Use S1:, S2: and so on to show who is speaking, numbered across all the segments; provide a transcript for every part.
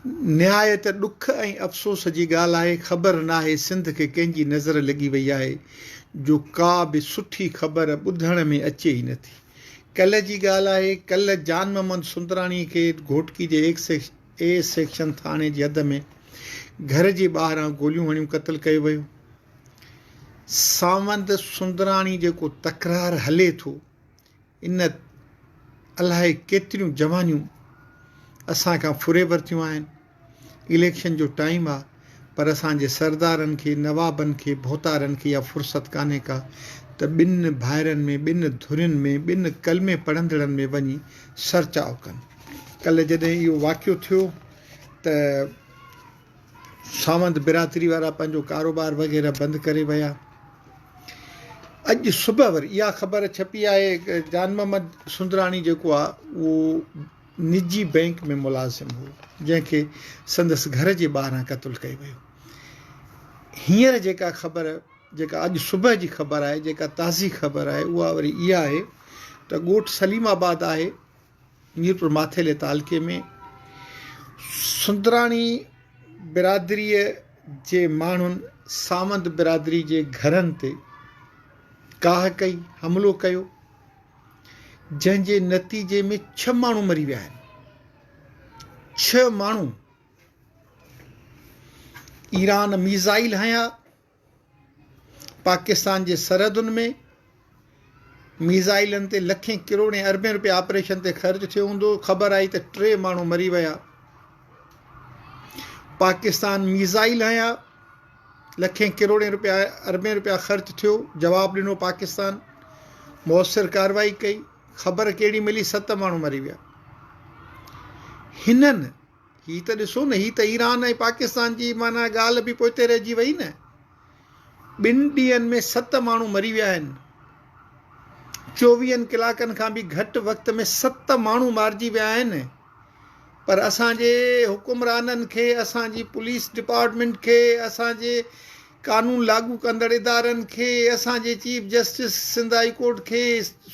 S1: نهايت ڏک ۽ افسوس جي ڳالهه آهي، خبر ناهي سنڌ کي ڪنهن جي نظر لڳي وئي آهي جو ڪا به سٺي خبر ٻڌڻ ۾ اچي ئي نٿي. ڪلهه جي ڳالهه آهي، ڪلهه جان محمد سندراڻي کي گهوٽڪي جي اي سيڪشن ٿاڻي جي حد ۾ گهر جي ٻاهران گوليون هڻيون قتل ڪيو ويو. ساوند سندراڻي جيڪو تڪرار هلي ٿو، ان الائي ڪيتريون جوانيون اسان کان ڦري ورتيون آهن. اليڪشن جو ٽائيم آ پر اسان جي سردارن کي، نوابن کي، ڀوتارن کي اها فرصت ڪانهي ڪا ته ٻن ڀائرن ۾، ٻن ڌرين ۾، ٻن ڪلمي پڙهندڙن ۾ وڃي سرچاء ڪن. ڪلهه جڏهن اهو واقعو ٿيو ته ساوند برادري وارا پنهنجو ڪاروبار وغيره بند ڪري ويا. اڄ صبح وري اها خبر ڇپي آهي جان محمد سندراڻي جيڪو آهي اهو نجي بئنڪ ۾ ملازم هو جنهن کي سندس گهر جي ٻاهران قتل ڪيو ويو. هينئر جيڪا خبر جيڪا اڄ صبح جي خبر آهي جيڪا تازي خبر آهي اها وري اها آهي ته ڳوٺ سليم آباد آهي ميرپور ماٿيلي تعلقي ۾ سندراڻي برادريء جي ماڻهن ساوند برادري جي گهرن تي ڪاهه ڪئي، حملو ڪيو، جنهن جي نتيجي ۾ ڇهه ماڻهو مري ويا آهن. ڇهه ماڻهو ايران ميزائل هنيا. پاڪستان جي سرحدن ۾ ميزائلن تي لکين ڪروڙين اربين روپيا آپريشن تي خرچ ٿيو هوندو، خبر آئي ته ٽي ماڻهو مري ويا. پاڪستان ميزائل هنيا، لکين ڪروڙين روپيا اربين روپيا خرچ ٿيو، جواب ڏنو پاڪستان موثر ڪارروائي ڪئي، خبر ڪهڙي ملي ست ماڻهو مري ويا. هنن هي ته ڏسو نه هي ته ايران ۽ پاڪستان جي معنيٰ ڳالهه به پوئتي رهجي وئي نه. ٻن ڏينهن ۾ ست ماڻهو مري ويا آهن. چوويهن ڪلاڪن کان به گهٽ وقت ۾ ست ماڻهو مارجي ويا آهن. پر اسان جي حڪمرانن کي، اسان جي پوليس ڊپارٽمينٽ کي، اسان جي قانون لاڳو ڪندڙ ادارن کي، اسان جي chief justice Sindh high court کي،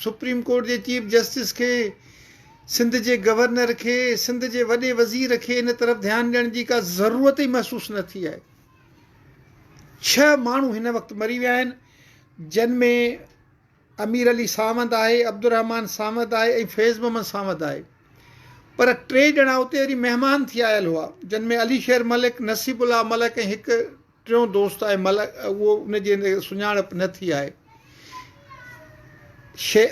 S1: سپريم ڪورٽ جي چيف جسٽس کي، سنڌ جي گورنر کي، سنڌ جي وڏي وزير کي ان طرف ڌيان ڏيڻ جي ڪا ضرورت ئي محسوس نه ٿي آهي. ڇهه ماڻهو هن وقت مري ويا آهن جن ۾ امير علي ساوند آهي، عبدالرحمان ساوند آهي ۽ فيض محمد ساوند آهي. پر ٽي ڄڻا اتي وري مهمان ٿي آيل هئا جن ۾ علي شير ملڪ، نصيب الله ملڪ ۽ هڪ ٽيون دوست آهي ملڪ اهو ان جي سڃاڻپ نه ٿي آهي.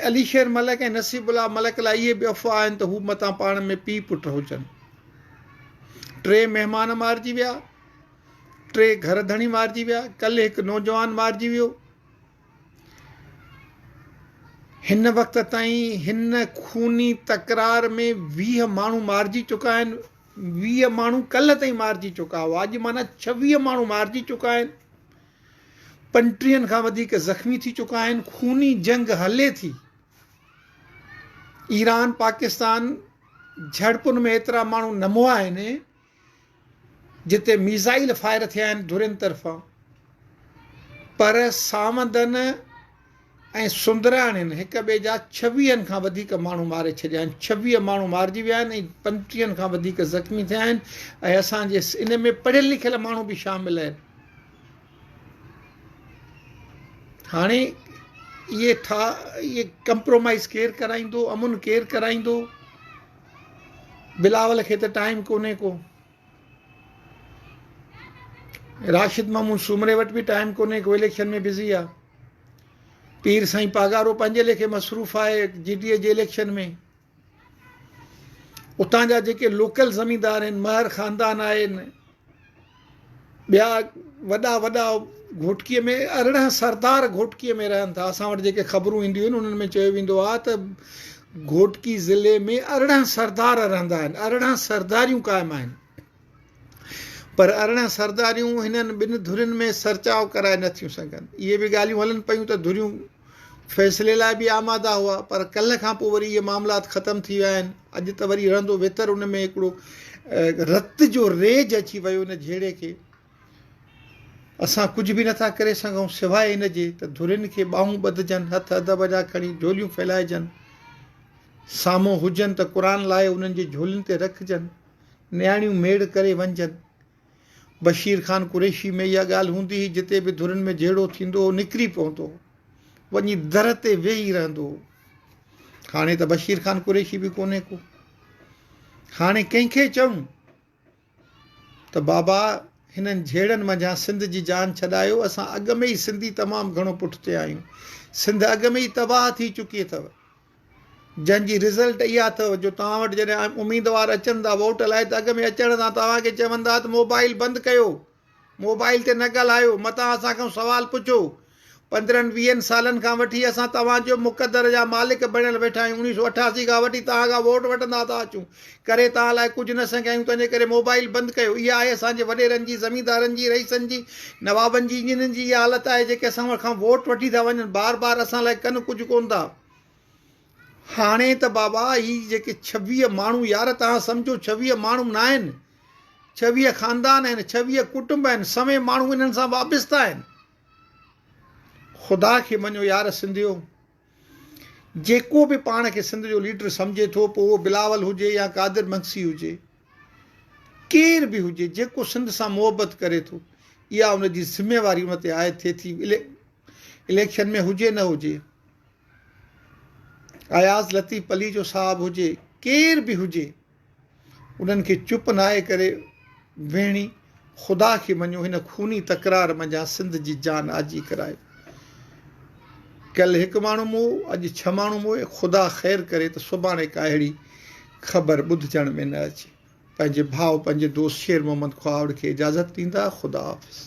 S1: علي شير ملڪ ۽ نصيب الله ملڪ لاء اهي به افواهه آهن ته هو متان پاڻ ۾ پيء پٽ هجن. ٽي مهمان مارجي ويا، ٽي گهر ڌڻي مارجي ويا، ڪلهه هڪ نوجوان مارجي ويو. هن وقت تائين هن خوني تڪرار ۾ 20 ماڻهو مارجي چڪا آهن. 20 ماڻهو ڪلهه تائين مارجي چڪا هئا، اڄ معنيٰ 26 ماڻهو مارجي چڪا آهن، پنٽيهن کان وڌيڪ زخمي ٿي چڪا آهن، خوني جنگ هلي ٿي، ايران پاڪستان جهڙپن ۾ ايترا ماڻهو نه مئا آهن جتي ميزائل فائر ٿيا آهن ڌرين طرفان پر ساوندن ۽ سندراڻين هڪ ٻئي جا ڇويهن کان وڌيڪ ماڻهو ماري ڇڏيا آهن، 26 ماڻهو مارجي ويا آهن ۽ پنٽيهن کان وڌيڪ زخمي ٿيا آهن ۽ اسان جي ان ۾ پڙهيل لکيل ماڻهو به شامل آهن. هاڻي اهي ٺا اهي ڪمپرومائز ڪير ڪرائيندو، امن ڪير ڪرائيندو؟ بلاول کي ته ٽائيم ڪونهي ڪو. راشد محمود سومري وٽ به ٽائيم ڪونهي ڪو اليڪشن ۾ بزي آ. پير سائين پاڳارو پنهنجي ليکي مصروف آهي جي ڊي اي جي اليڪشن ۾. اتان جا جيڪي لوڪل زميندار آهن، مهر خاندان آهن، ٻيا وڏا وڏا گهوٽڪيء ۾ 18 سردار گهوٽڪيء ۾ رهن ٿا. اسان وٽ جيڪي خبرون اينديون آهن انهن ۾ چيو ويندو آهي ته گهوٽڪي ضلعي ۾ 18 سردار رهندا آهن، 18 سرداريون قائم آهن. پر 18 سرداريون هنن ٻن ڌرين ۾ سرچاء ڪرائي نه ٿيون سگهن. اهي به ڳالهيون هلن پيون ته ڌريون فيصلي لاء به آماده هئا پر ڪلهه کان پوء وري اهي معاملات ختم ٿي ويا آهن. اڄ ته وري رهندو ويتر ان ۾ هڪڙو رت جو ريج اچي ويو ان جهيڙي کي. اسان ڪجهه به نٿا ڪري سگهون سواء ان جي ته ڌرين کي ٻانهون ٻڌجن، هٿ ادب جا کڻي جهوليون ڦهلائجن، سامهون هجن ته قرآن لاهي انهن جي جهولين تي رکجن. نياڻيون ميڙ ڪري وڃجن. بشير خان قريشي ۾ اها ڳالهه هوندي هئي جتي به ڌرين ۾ جهيڙو ٿيندو هو نڪري پوندو هو. وڃي در تي ويهي رهندو هو. هاڻي ته بشير خان قريشي به ڪونهي ڪو. هاڻي ڪنهن کي چئون ته بابا هنن جهيڙن منجهان سنڌ جي جان ڇڏايو اسان اڳ ۾ ئي سنڌي تمام گهڻو پٺتي آهيون. سنڌ اڳ ۾ ئي تباهه ٿي چڪي اٿو. جنهن جي رزلٽ اها اٿو جو توهان وٽ جڏهن اميدوار اچن ٿا ووٽ لاء ته اڳ ۾ اچڻ سان توهان کي چوندا ته موبائل بند ڪيو، موبائل تي نه ڳالهايو، متان اسان کان سوال پڇو. پندرهن ويهن سالن کان وٺي اسان توهان جو مقدر جا مالڪ بڻيل ويٺا آهيون، 1988 کان وٺي توهان کان ووٽ وٺندا ٿا اچون، ڪري توهان لاء ڪجهه نه سگهيا آهيون، تنهنجي ڪري موبائل بند ڪيو. اها آهي اسان جي وڏيرن جي، زميندارن جي، رئيسن جي، نوابن جي، انهن جي اها حالت آهي جيڪي اسان کان ووٽ وٺي ٿا وڃن، بار بار اسان لاء ڪن ڪجهه ڪونه ٿا. هاڻي ته بابا هي جيڪي 26 ماڻهو يار توهان سمجهو 26 ماڻهو ناهن 26 خاندان آهن 26 ڪٽنب آهن سوين ماڻهو انهن سان وابسته آهن خدا کي مڃو يار سنڌيو جيڪو به پاڻ کي سنڌ جو ليڊر سمجهي ٿو پوء اهو بلاول هجي يا قادر مگسي هجي ڪير به هجي جيڪو سنڌ سان محبت ڪري ٿو اها ان جي ذميواري ان تي عائد ٿئي ٿي اليڪشن ۾ هجي نه هجي اياز لطيف پليجو صاحب هجي ڪير به هجي انهن کي چپ ناهي ڪري ويهڻي خدا کي مڃو هن خوني تڪرار منجهان سنڌ جي جان آجي ڪرايو ڪل هڪ ماڻهو مئو اڄ ڇهه ماڻهو موئي خدا خير ڪري ته سڀاڻي ڪا اهڙي خبر ٻڌجڻ ۾ نه اچي پنهنجي ڀاء پنهنجي دوست شير محمد خواهڙ کي اجازت ڏيندا خدا حافظ.